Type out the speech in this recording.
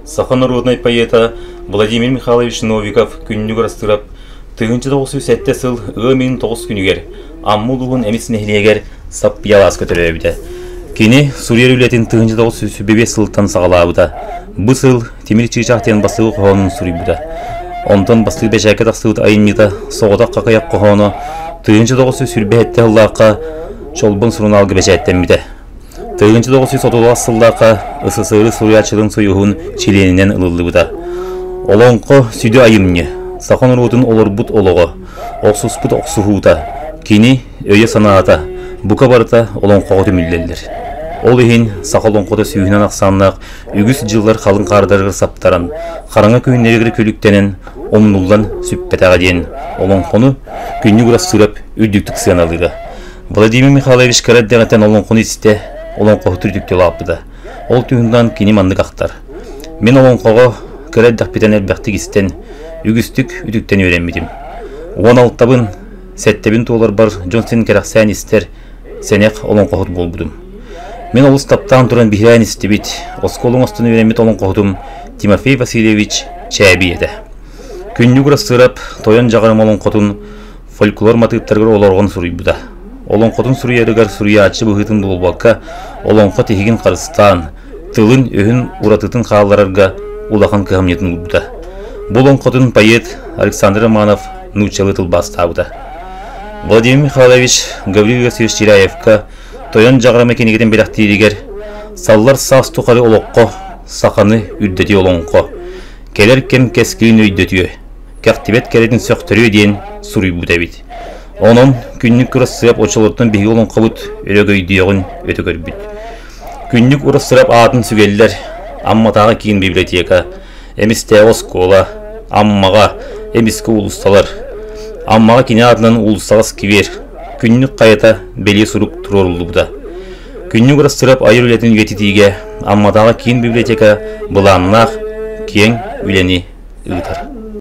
Саха норуодунай поэта Владимир Михайлович Новиков Күннүк Ырастыырап 1907 сыл ыам ыйын 9 күнүгэр Амма улууһун Эмис нэһилиэгэр Саппыйалааска төрөөбүтэ. Кини суруйар үлэтин 1905 сылтан саҕалаабыта. Бу сыл Тимир Чыычаах диэн бастакы хоһоонун суруйбута. Онтон бастакы бэчээккэ тахсыбыт айымньыта «Соҕотох хахыйах» хоһооно 1927 сыллаахха Чолбон сурунаалга бэчээттэммитэ. 1936 сыллаахха СССР суруйааччыларын союһун чилиэнинэн ылыллыбыта. Олоҥхо сүдү айымньы, саха норуотун олорбут олоҕо, охсуспут охсуһуута, кини өйө-санаата бука барыта олоҥхоҕо түмүллэллэр. Ол иһин саха олоҥхото сүүһүнэн ахсааннаах үгүс дьыллар халыҥ хаардарыгар саптаран, хараҥа күһүннэригэр күлүктэнэн, умнуллан сүппэтэҕэ диэн олоҥхону Күннүк Урассыырап үрдүктүк сыаналыыра. Владимир Михайлович кыра эрдэҕиттэн олоҥхону истэ, олоҥхоһут үрдүктүү улааппыта. Ол туһунан кини маннык ахтар: «Мин олоҥхоҕо кыра эрдэхпиттэн элбэхтик истэн, үгүстүк үтүктэн үөрэммитим. 16-бын, сэттэбин туоларбар дьон син кэрэхсээн истэр, сэнэх олоҥхоһут буолбутум. Мин олус таптаан туран биһирээн истибит, оскуола оҥостон үөрэммит олоҥхоһутум Тимофей Васильевич Чээбий этэ. Күннүк Урассыырап Тойон Дьаҕарым олоҥхотун фольклор матыыптарыгар олорҕон суруйбута. Олоҥхотун суруйарыгар суруйааччы быһыытын буолбакка, олоҥхо тиһигин харыстаан, тылын-өһүн уратытын хаалларарга улахан кыһамньытын уурбута. Бу олоҥхотун поэт Александр Романов нууччалыы тылбаастаабыта. Владимир Михайлович Гаврил Васильевич Чиряевка Тойон Дьаҕарама кинигэтин бэлэхтииригэр «Саллар саас тухары олоххо саханы үрдэтии олоҥхо, кэлэр кэм кэскилин өйдөтүө, кэхтибэт кэрэтин сөхтөрүө» диэн суруйбут эбит. Онон Күннүк Ырыссыап оччолортон биһиги олоҥхобут өрөгөйдүөҕүн өтө көрбүт. Күннүк Ырыссыап аатын сүгэллэр Амматааҕы киин библиотека, Эмистээҕи оскуола, Аммаҕа, Эмискэ уулуссалар. Аммаҕа кини аатынан уулуссаҕа сквер, Күннүк хайата бэлиэ сурук туруоруллубута. Күннүк Ырыссыап айар үлэтин үйэтитиигэ Амматааҕы киин библиотека былааннаах киэҥ үлэни ыытар.